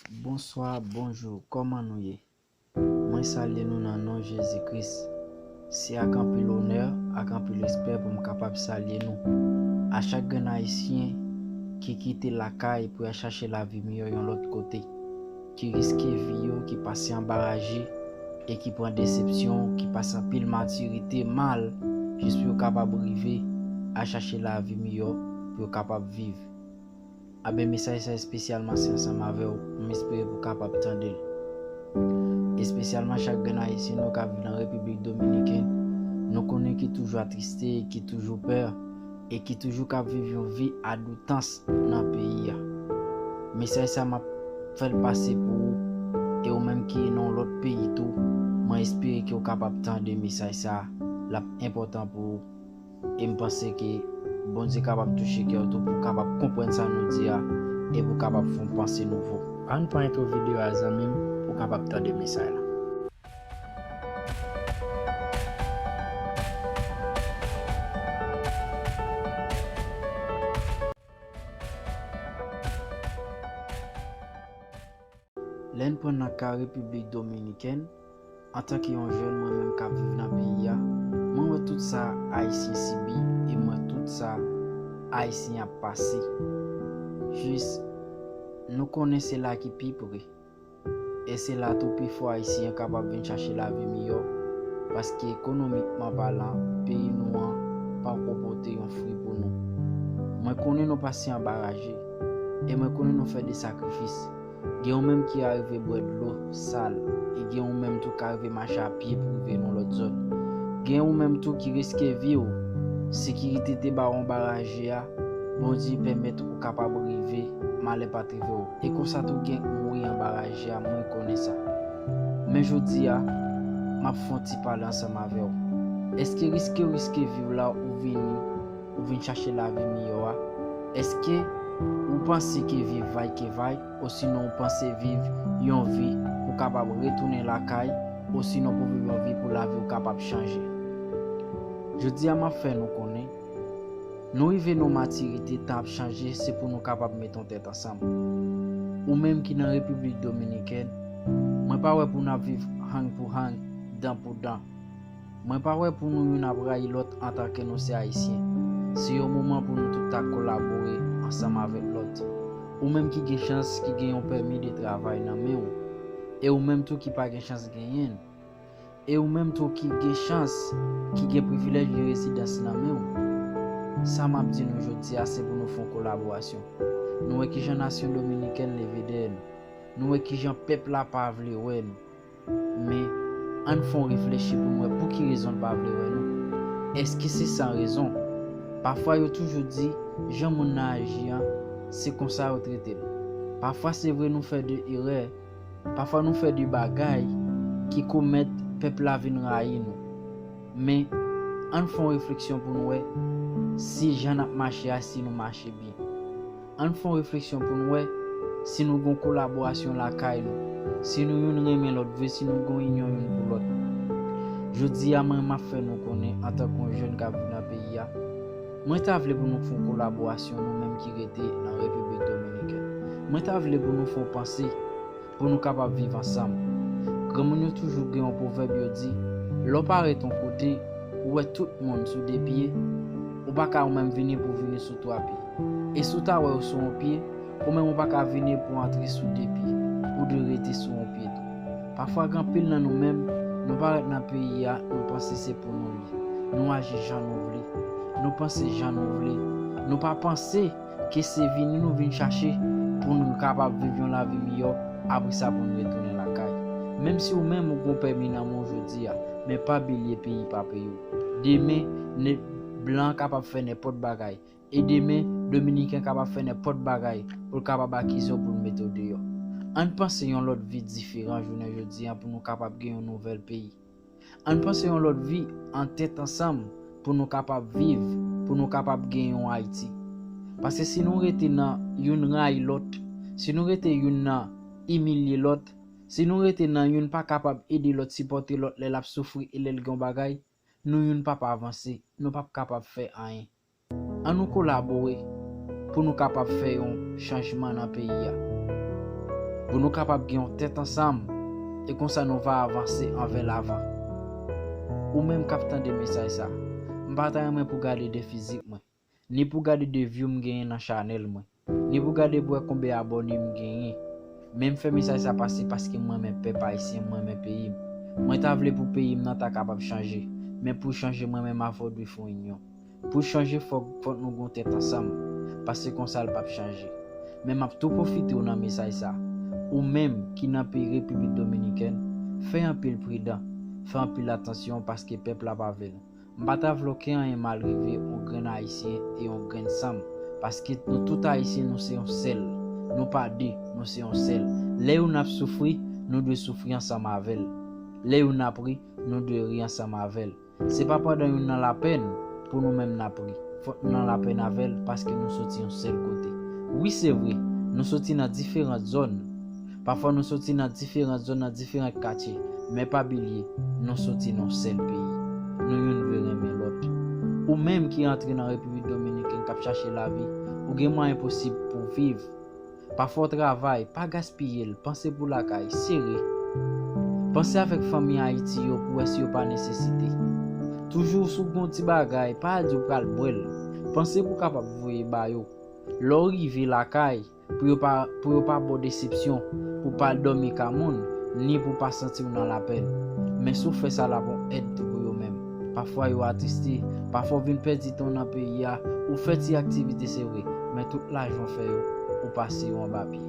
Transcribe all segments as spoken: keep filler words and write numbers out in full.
Bonswa, bonjou, kòman nou ye? Mwen salye nou nan non Jezi Kris. Se ak anpil onè, ak anpil respè pou m kapab salye nou. A chak grenn Ayisyen ki kite lakay pou y al chache lavi miyò yon lòt kote, ki riske vi yo, ki pase anba raje, e ki pran desepsyon, ki pase anpil matirite mal, jis pou yo kapab rive al chache lavi miyò, pou yo kapab viv. Aben, mesaj sa espesyalman se ansanm avè w. M espere pou w kapab tande l. Espesyalman chak grenn Ayisyen nou k ap viv nan Repiblik Dominikèn, nou konnen ki toujou atriste, ki toujou pè, e ki toujou k ap viv yon vi a doutans nan peyi a. Mesaj sa m ap fè l pase pou ou, e ou menm ki nan yon lòt peyi tou, mwen espere ke w kapab tande mesaj sa, l ap enpòtan pou ou. E m panse ke Bondye kapab touche kè w tou pou w kapab konprann sa nou di a e pou w kapab fè yon panse nouvo. Ann pran entwo videyo a zanmi m pou w kapab tande mesaj la. Lè n pran nan ka Repiblik Dominikèn, antanke yon jèn mwen menm k ap viv nan peyi a, mwen wè tout sa Ayisyen sibi e mwen tout sa Ayisyen ap pase. Jis, nou konnen se la ki pi pre. E se la tou pifò Ayisyen kapab vin chache lavi miyò, paske ekonomikman palan, peyi nou an pako pote yon fwi pou nou. Mwen konnen nou pase anba raje, e mwen konnen nou fè de sakrifis. Gen ou menm ki arive bwè dlo sal, e gen ou menm tou k arive mache a pye pou rive nan lòt zòn. Gen ou menm tou ki riske vi w. Sekirite te ba w anba raje a, Bondye pèmèt ou kapab rive, malè pa t rive w. E konsa tou gen ou mouri anba raje a, mwen konnen sa. Men jodi a, m ap fè yon ti pale ansanm avè w. Èske riske w riske vi w la ou vini, ou vin chache lavi miyò a? Èske ou panse ke viv vay ke vay, osinon ou panse viv yon vi pou kapab retounen lakay, osinon pou viv yon vi pou lavi w kapab chanje? Jodi a, m ap fè nou konnen, nou rive nan matirite, tan ap chanje, se pou nou kapab met yon tèt ansanm. Ou menm ki nan Repiblik Dominikèn, mwen pa wè pou n ap viv hang pou hang, dan pou dan. Mwen pa wè pou nou youn ap rayi lòt antanke nou se Ayisyen. Se yon moman pou nou tout ta kolabore ansanm avèk lòt. Ou menm ki gen chans ki gen yon pèmi de travay nan men w, e ou menm tou ki pa gen chans genyen l, e ou menm tou ki gen chans ki gen privilèj de rezidans nan men w. Sa m ap di nou jodi a, se pou nou fè yon kolaborasyon. Nou wè kijan nasyon dominikèn leve dèyè nou. Nou wè kijan pèp la pa vle wè nou. Men, ann fè yon reflechi pou n wè pou ki rezon l pa vle wè nou. Èske se san rezon? Pafwa yo toujou di, jan moun nan aji an, se konsa yo trete l. Pafwa se vre nou fè de erè, pafwa nou fè de bagay ki komèt pèp la vin rayi nou. Men, ann fè yon refleksyon pou n wè si jan n ap mache a, si nou mache byen. Ann fè yon refleksyon pou n wè si nou gen yon kolaborasyon lakay nou, si nou youn renmen lòt vre, si nou gen yon inyon youn pou lòt. Jodi a, mwen, m ap fè nou konnen, antanke yon jèn k ap viv nan peyi a, mwen ta vle pou nou fè yon kolaborasyon, nou menm ki rete nan Repiblik Dominikèn. Mwen ta vle pou nou fè yon panse pou nou kapab viv ansanm. Granmoun yo toujou gen yon pwovèb, yo di, lè w parèt yon kote, ou wè tout moun sou de pye, ou pa ka ou menm vini pou vini sou twa pye. E si w ta wè yo sou yon pye, ou menm ou pa ka vini pou antre sou de pye. Ou dwe rete sou yon pye tou. Pafwa, gen anpil nan nou menm, nou parèt nan peyi a, nou panse se pou nou li. Nou aji jan nou vle. Nou panse jan nou vle. Nou pa panse ke se vini nou vin chache pou nou kapab viv yon lavi miyò, apre sa pou nou retounen lakay. Menm si ou menm ou gon pèmi nan men w jodi a, men pa bliye peyi pa peyi w. Demen, ne-, blan an kapab fè nenpòt bagay. E demen, dominiken kapab fè nenpòt bagay pou l kapab akize w pou l mete w deyò. Ann panse yon lòt vi diferan jounen jodi a pou nou kapab gen yon nouvèl peyi. Ann panse yon lòt vi an tèt ansanm pou nou kapab viv, pou nou kapab gen yon Ayiti. Paske si nou rete nan youn rayi lòt, si nou rete youn nan imilye lòt, si nou rete nan youn pa kapab ede lòt, sipòte lòt lè l ap soufri e lè l gen yon bagay, nou youn p ap avanse, nou p ap kapab fè anyen. Ann nou kolabore pou nou kapab fè yon chanjman nan peyi a. pou nou kapab gen yon tèt ansanm, e konsa nou va avanse anvè lavan. Ou menm k ap tande mesaj sa, m pa ta renmen pou gade de fizik mwen, ni pou gade de view m genyen nan chanèl mwen, ni pou gade pou wè konbyen abòne m genyen. Men m fè mesaj sa pase paske m renmen pèp ayisyen, m renmen peyi m. Mwen ta vle pou peyi m nan ta kapab chanje, men pou chanje mwen menm avè w dwe fè yon inyon. Pou chanje fòk, fòk nou gen yon tèt ansanm, paske konsa l p ap chanje. Men m ap tou pwofite w nan mesaj sa. Ou menm ki nan peyi Repiblik Dominikèn, fè anpil pridan, fè anpil atansyon paske pèp la pa vle nou. M pa ta vle okenn anyen mal rive yon grenn ayisyen e yon grenn san m, paske nou tout ayisyen nou se yon sèl. Nou pa de, nou se yon sèl. Lè youn ap soufri, nou dwe soufri ansanm avè l. Lè youn ap ri, nou dwe ri ansanm avè l. Se pa pandan youn nan lapèn pou nou menm n ap ri. Fòk nou nan lapèn avè l paske nou soti yon sèl kote. Wi, se vre, nou soti nan diferan zòn. Pafwa nou soti nan diferan zòn, nan diferan katye. Men pa bliye, nou soti nan yon sèl peyi. Nou youn dwe renmen lòt. Ou menm ki rantre nan Repiblik Dominikèn k ap chache lavi, ou gen mwayen posib pou w viv. Pafwa w travay, pa gaspiye l, panse pou lakay, sere. Panse avèk fanmi Ayiti yo pou wè si yo pa nesesite. Toujou si w gen yon ti bagay, pa al di w pral bwè l. Panse pou w kapab voye ba yo. Lè w rive lakay, pou yo pa, pou yo pa ba w desepsyon, pou w pa al dòmi ka moun, ni pou w pa santi w nan lapèn. Men si w fè sa, l ap yon èd tou pou yo menm. Pafwa yo atriste, pafwa w vin pèdi tan w nan peyi a, ou fè ti aktivite se vre, men tout lajan w fè yo, ou pase yo anba pye.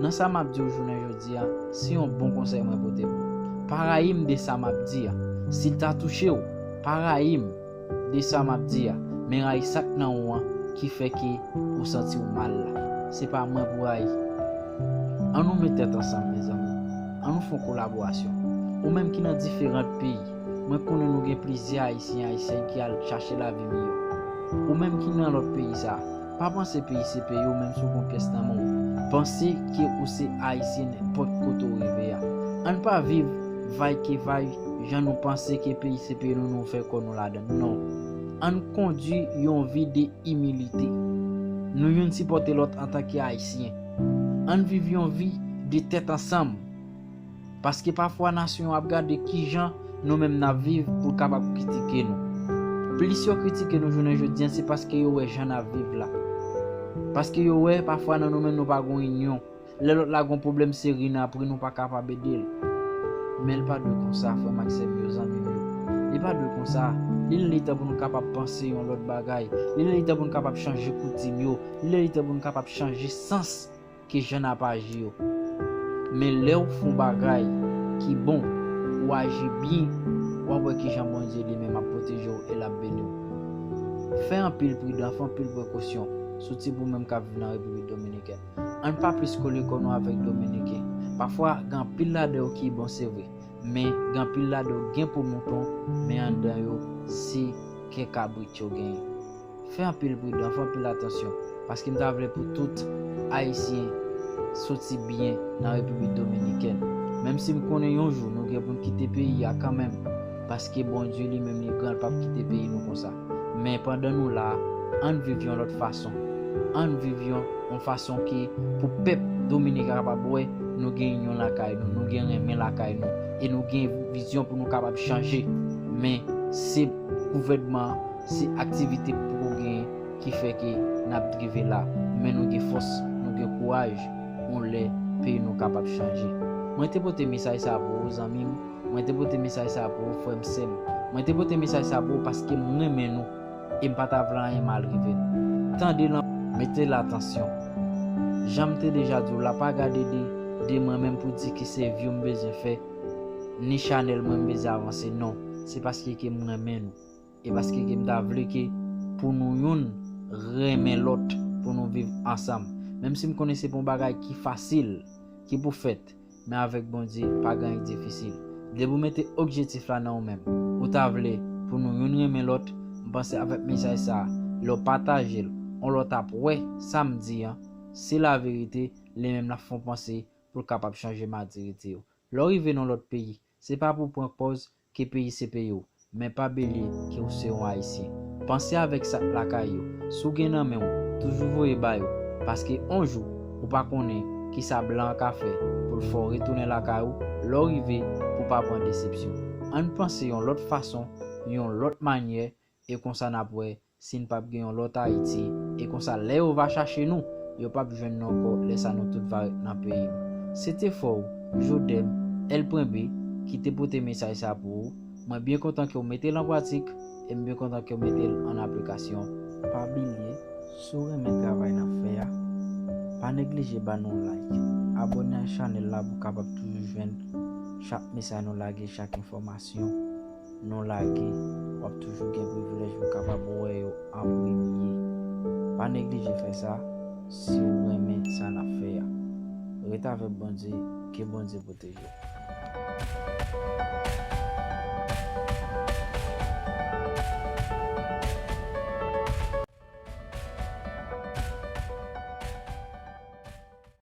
Nan sa m ap di w jounen jodi a, se yon bon konsèy mwen pote pou w. Pa rayi m de sa m ap di a. Si l ta touche w, pa rayi m de sa m ap di a, men rayi sa k nan ou an ki fè ke ou santi w mal la. Se pa mwen pou rayi. Ann nou met tèt ansanm, mezanmi. Ann nou fè yon kolaborasyon. Ou menm ki nan diferan peyi, mwen konnen nou gen plizyè Ayisyen, Ayisyèn ki al chache lavi miyò. Ou menm ki nan lòt peyi sa, pa panse peyi se peyi w menm si w gen yon pyès nan men w. Panse ke ou se Ayisyen nenpòt kote w rive a. Ann pa viv vay ke vay jan nou panse ke peyi se peyi nou, nou fè kò nou ladan l. Non. Ann kondui yon vi de imilite. Nou youn sipòte lòt antanke Ayisyen. Ann viv yon vi de tèt ansanm. Paske pafwa nasyon yo ap gade kijan nou menm n ap viv pou l kapab kritike nou. Plis yo kritike nou jounen jodi a, se paske yo wè jan n ap viv la. Paske yo wè pafwa nan nou menm nou pa gen yon inyon. Lè lòt la gen yon pwoblèm, se ri n ap ri, nou pa kapab ede l. Men l pa dwe konsa, frè m ak sè m yo, zanmi m yo. Li pa dwe konsa. Li lè li tan pou nou kapab panse yon lòt bagay. Li lè li tan pou nou kapab chanje koutim yo. Li lè li tan pou nou kapab chanje sans ke jan n ap aji yo. Men lè w fè yon bagay ki bon, ou aji byen, w ap wè kijan Bondye li menm ap pwoteje w e l ap beni w. Fè anpil pridan, fè anpil prekosyon, sitou pou ou menm k ap viv nan Repiblik Dominikèn. Ann pa plis kole kò nou avèk Dominiken. Pafwa, gen anpil ladan yo ki bon, se vre, men gen anpil ladan yo gen po mouton, men anndan yo, se kè kabrit yo genyen. Fè anpil pridan, fè anpil atansyon, paske m ta vle pou tout Ayisyen soti byen nan Repiblik Dominikèn. Menm si m konnen yon jou nou gen pou n kite peyi a kanmenm, paske Bondye li menm li gran, l p ap kite peyi nou konsa. Men pandan nou la a, ann viv yon lòt fason. Ann viv yon, yon fason ki pou pèp Dominiken kapab wè nou gen inyon lakay nou, nou gen renmen lakay nou, e nou gen vizyon pou nou kapab chanje. Men se gouvènman an, se aktivite pou genyen ki fè ke n ap rive la. Men nou gen fòs, nou gen kouraj, yon lè peyi nou kapab chanje. Mwen te pote mesaj sa a pou ou, zanmi m. Mwen te pote mesaj sa a pou ou, frè m, sè m. Mwen te pote mesaj sa a pou ou paske m renmen nou e m pa ta vle anyen mal rive nou. Tande l, mete l atansyon. Jan m te deja di w la, pa gade de, de mwen menm pou di ki se view m bezwen fè, ni chanèl mwen m bezwen avanse, non. Se paske ke m renmen nou. E paske ke m ta vle ke pou nou youn renmen lòt, pou nou viv ansanm. Menm si m konnen se pa yon bagay ki fasil, ki pou fèt, men avèk Bondye, pa gen anyen ki difisil. Depi w mete objektif la nan ou menm, ou ta vle pou nou youn renmen lòt, m panse avèk mesaj sa a, lè w pataje l, yon lòt ap wè sa m di an, se laverite, li menm l ap fè w panse pou l kapab chanje matirite yo. Lè w rive nan lòt peyi, se pa pou pran pòz ke peyi se peyi w, men pa bliye ke w se yon Ayisyen. Panse avèk sa k lakay yo. Si w gen nan men w, toujou voye ba yo, paske yon jou, ou pa konnen ki sa blan an ka fè pou l fè w retounen lakay ou lè w rive pou w pa pran desepsyon. Ann panse yon lòt fason, yon lòt manyè, e konsa n ap wè si n p ap gen yon lòt Ayiti, e konsa lè yo va chache nou, yo p ap jwenn nou ankò, lè sa nou tout va ret nan peyi nou. Se te frè w, Jodèm, L pwen B, ki te pote mesaj sa pou ou. Mwen byen kontan ke w mete l an pratik, e m byen kontan ke w mete l an aplikasyon. Pa bliye, si w renmen travay n ap fè a, pa neglije ba nou yon like. Abòne ak chanèl la pou w kapab toujou jwenn chak mesaj nou lage, chak enfòmasyon nou lage, w ap toujou gen privilèj pou w kapab wè yo an premye. Pa neglije fè sa si w renmen sa n ap fè a. Ret avèk Bondye, ke Bondye pwoteje w.